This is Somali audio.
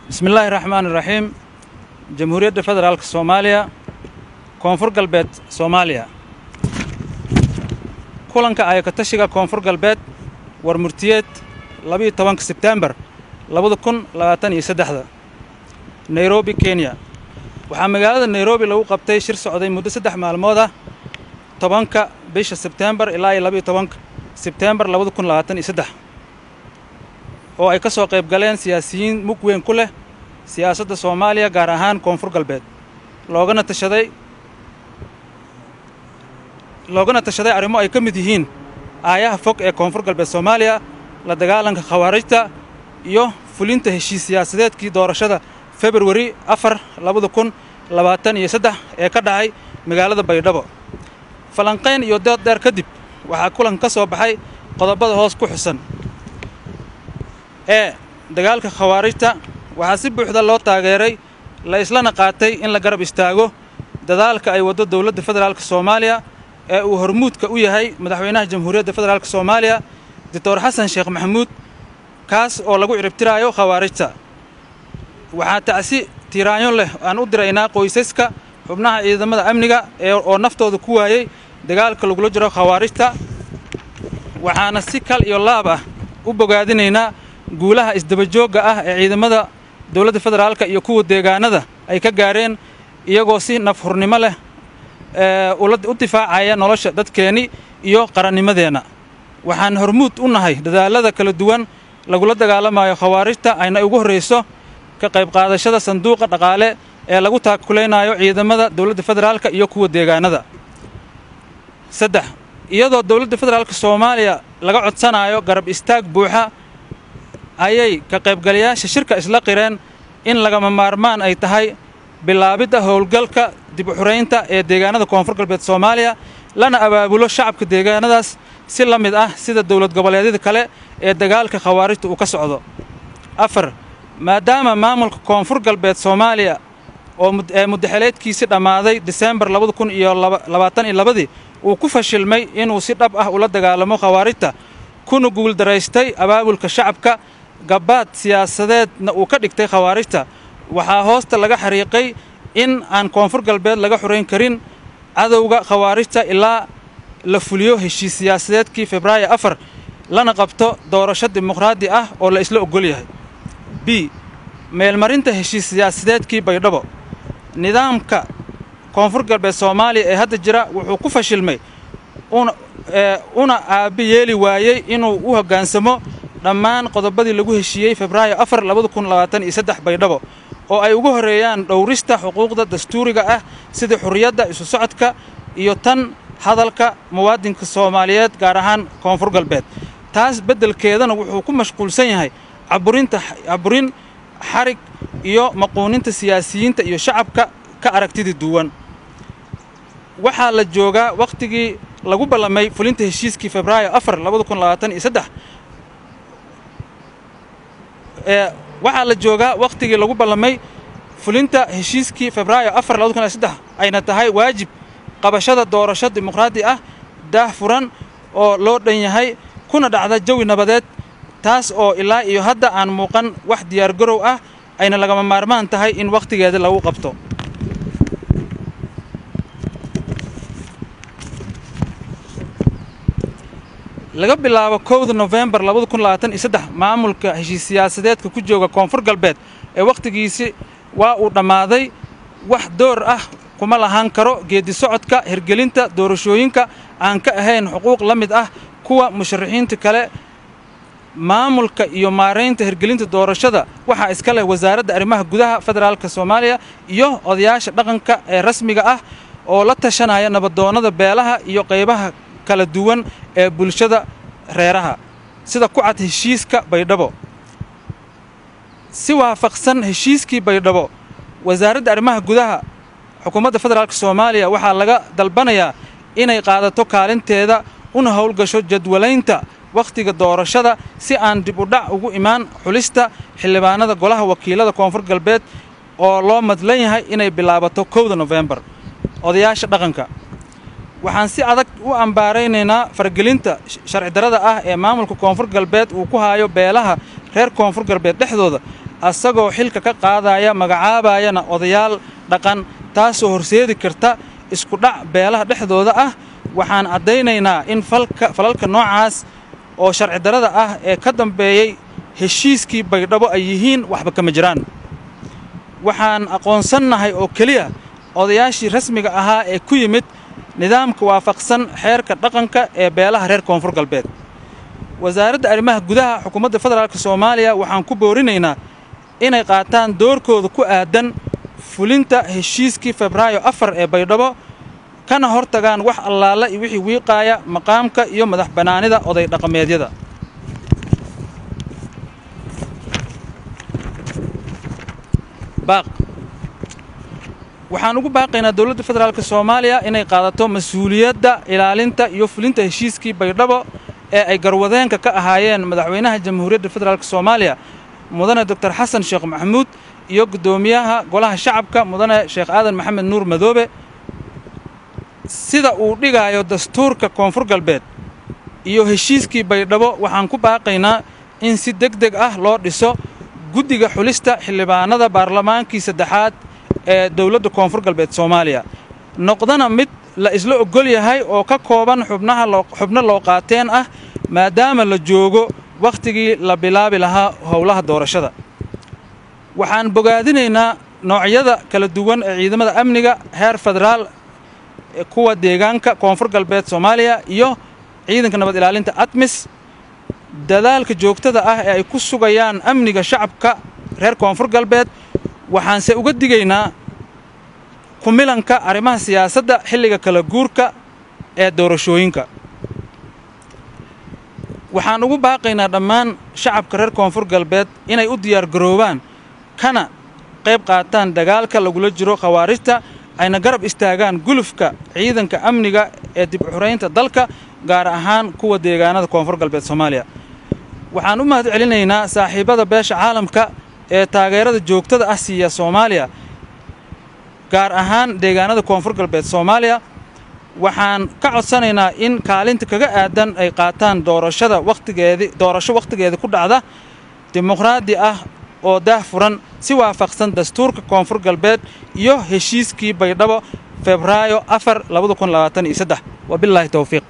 Bismi illaahi raxmaani raxiim. Jamhuuriyadda Federaalka Soomaaliya, Koonfur Galbeed Soomaaliya. Kulanka ayakatashiga Koonfur Galbeed, war murtiyeed, 12-ka Sebtembar 2023-da, Nairobi, Kenya. Waxaa magaalada Nairobi lagu qabtay shir socday muddo 3 maalmood ah, 10-ka bisha Sebtembar ilaa iyo 12-ka Sebtembar 2023, oo ay ka soo qayb galeen siyaasiyiin mug weyn ku leh siyaasadda Soomaaliya, gaar ahaan Koonfur Galbeed, loogana tashaday arrimo ay ka mid yihiin aayaha fog ee Koonfur Galbeed Soomaaliya, la dagaalanka khawaarijta iyo fulinta heshiis siyaasadeedkii doorashada Februari 4 2023 ee ka dhacay magaalada Baydhabo. Falanqayn iyo dood dheer kadib, waxaa kulan ka soo baxay qodobada hoos ku xusan. Ee dagaalka khawaarijta, waxaa si buuxda loo taageeray, la islana qaatay in la garab istaago dadaalka ay waddo Dowladda Federaalka Soomaaliya ee uu hormuudka u yahay Madaxweynaha Jamhuuriyadda Federaalka Soomaaliya, Doctor Xasan Sheekh Maxamuud, kaas oo lagu ciribtiraayo khawaarijta. Waxaa tacsi tiiraanyo leh aan u diraynaa qoysaska xubnaha ciidamada amniga ee oo naftooda ku waayey dagaalka lagula jiro khawaarijta, waxaana si kal iyo laab ah u bogaadinaynaa guulaha isdabajoogga ah ee ciidamada Dowladda Federaalka iyo kuwa deegaanada ay ka gaareen, iyagoo si nafhurnimo leh u difaacaya nolosha dadkeenni iyo qarannimadeenna. Waxaan hormuud u nahay dadaalada kala duwan lagula dagaalamayo khawaarijta, ayna ugu horrayso ka qayb qaadashada sanduuqa dhaqaale ee lagu taakulaynayo ciidamada Dowladda Federaalka iyo kuwa deegaanada. 3, iyadoo Dowladda Federaalka Soomaaliya laga codsanayo garab istaag buuxa, ayay ka qaybgalayaasha shirka isla qireen in lagama maarmaan ay tahay bilaabidda howlgalka dib u xuraynta ee deegaanada Koonfur Galbeed Soomaaliya, lana abaabulo shacabka deegaanadaas si la mid ah sida dowlad goboleedyada kale ee dagaalka khawaarijta uu ka socdo. 4, maadaama maamulka Koonfur Galbeed Soomaaliya oo muddaxeleedkiisi dhammaaday Disembar 2022-dii uu ku fashilmay inuu si dhab ah ula dagaalamo khawaarijta, kuna guuldaraystay abaabulka shacabka, gabaad siyaasadeedna uu ka dhigtay khawaarijta, waxaa hoosta laga xariiqay in aan Koonfur Galbeed laga xurayn karin cadowga khawaarijta ilaa la fuliyo heshiis siyaasadeedkii Febraayo 4, lana qabto doorasho dimuqraadi ah oo la isla ogol yahay. B, meelmarinta heshiis siyaasadeedkii Baydhabo. Nidaamka Koonfur Galbeed Soomaaliya ee hadda jira wuxuu ku fashilmay una aabbi yeeli waayey inuu u hoggaansamo dhammaan qodobadii lagu heshiiyey Febraayo 4 2023 Baydhabo, oo ay ugu horreeyaan dhowrista xuquuqda dastuuriga ah sida xurriyadda isu socodka iyo tan hadalka muwaadinka Soomaaliyeed, gaar ahaan Koonfur Galbeed. Taas beddelkeedana wuxuu ku mashquulsan yahay caburinta, caburin, xarig iyo maquuninta siyaasiyiinta iyo shacabka ka aragtida duwan. Waxaa la joogaa wakhtigii lagu ballamay fulinta heshiiskii Febraayo 4 2023. Waxaa la joogaa wakhtigii lagu ballamay fulinta heshiiskii Febraayo 4 2003, ayna tahay waajib qabashada doorasho dimuqraadi ah, daah furan oo loo dhan yahay, kuna dhacda jawi nabadeed, taas oo ilaa iyo hadda aan muuqan wax diyaargarow ah, ayna lagama maarmaan tahay in wakhtigeeda lagu qabto. Laga bilaabo 1-da Nofembar 2023, maamulka heshiis siyaasadeedka ku jooga Koonfur Galbeed ee wakhtigiisi waa uu dhammaaday, wax door ah kuma lahaan karo geeddi socodka hirgelinta doorashooyinka aan ka ahayn xuquuq la mid ah kuwa musharaxiinta kale. Maamulka iyo maaraynta hirgelinta doorashada waxaa iska leh Wasaaradda Arrimaha Gudaha Federaalka Soomaaliya iyo odayaasha dhaqanka ee rasmiga ah oo la tashanaya nabadoonnada beelaha iyo qaybaha kala duwan ee bulshada reeraha, sida ku cad heshiiska Baydhabo. Si waafaqsan heshiiskii Baydhabo, Wasaaradda Arrimaha Gudaha Xukuumadda Federaalka Soomaaliya waxaa laga dalbanayaa inay qaadato kaalinteeda una howlgasho jadwalaynta wakhtiga doorashada si aan dib u dhac ugu imaan xulista xildhibaanada Golaha Wakiilada Koonfur Galbeed oo loo madlan yahay inay bilaabato 1-da Nofembar. Odayaasha dhaqanka, waxaan si adag u ambaaraynaynaa faragelinta sharci darrada ah ee maamulka Koonfur Galbeed uu ku hayo beelaha reer Koonfur Galbeed dhexdooda. asagoo xilka ka qaadaya magacaabayana odayaal dhaqan, taasoo horseedi karta isku dhac beelaha dhexdooda ah. Waxaan caddaynaynaa in falalka noocaas oo sharci darrada ah ee ka dambeeyey heshiiskii Baydhabo ay yihiin waxba kama jiraan. Waxaan aqoonsannahay oo keliya odayaashii rasmiga ahaa ee ku yimid nidaamka waafaqsan xeerka dhaqanka ee beelaha reer Koonfur Galbeed. Wasaaradda Arrimaha Gudaha Xukuumadda Federaalka Soomaaliya waxaan ku boorinaynaa inay qaataan doorkooda ku aadan fulinta heshiiskii Febraayo 4 ee Baydhabo, kana hortagaan wax allaala iyo wixii wiiqaaya maqaamka iyo madax bannaanida oday dhaqameedyada. Baaq. Waxaan ugu baaqaynaa dowladda federaalka Soomaaliya inay qaadato mas-uuliyadda ilaalinta iyo fulinta heshiiskii Baydhabo ee ay garwadeenka ka ahaayeen Madaxweynaha Jamhuuriyadda Federaalka Soomaaliya Mudane Doctor Xasan Sheekh Maxamuud iyo Guddoomiyaha Golaha Shacabka Mudane Sheekh Aadan Maxamed Nuur Madoobe, sida uu dhigayo dastuurka Koonfur Galbeed iyo heshiiskii Baydhabo. Waxaan ku baaqaynaa in si deg deg ah loo dhiso guddiga xulista xildhibaanada baarlamaankii saddexaad ee dowladda Koonfur Galbeed Soomaaliya, noqdana mid la isla ogol yahay oo ka kooban xubnaha xubno loo qaateen ah, maadaama la joogo wakhtigii la bilaabi lahaa howlaha doorashada. Waxaan bogaadinaynaa noocyada kala duwan ee ciidamada amniga heer federaal, kuwa deegaanka Koonfur Galbeed Soomaaliya iyo ciidanka nabad ilaalinta ATMIS dadaalka joogtada ah ee ay ku sugayaan amniga shacabka reer Koonfur Galbeed. Waxaanse uga digaynaa kumilanka arrimaha siyaasadda xilliga kala guurka ee doorashooyinka. Waxaan ugu baaqaynaa dhammaan shacabka reer Koonfur Galbeed inay u diyaargaroobaan kana qayb qaataan dagaalka lagula jiro khawaarijta, ayna garab istaagaan gulufka ciidanka amniga ee dib u xuraynta dalka, gaar ahaan kuwa deegaanada Koonfur Galbeed Soomaaliya. Waxaan u mahad celinaynaa saaxiibada beesha caalamka ee taageerada joogtada ah siiya Soomaaliya, gaar ahaan deegaanada Koonfur Galbeed Soomaaliya. Waxaan ka codsanaynaa in kaalinta kaga aadan ay qaataan doorashada wakhtigeedii, doorasho wakhtigeedii ku dhacda, dimuqraadi ah oo daah furan, si waafaqsan dastuurka Koonfur Galbeed iyo heshiiskii Baydhabo Febraayo 4 2023. Wabilaahi towfiiq.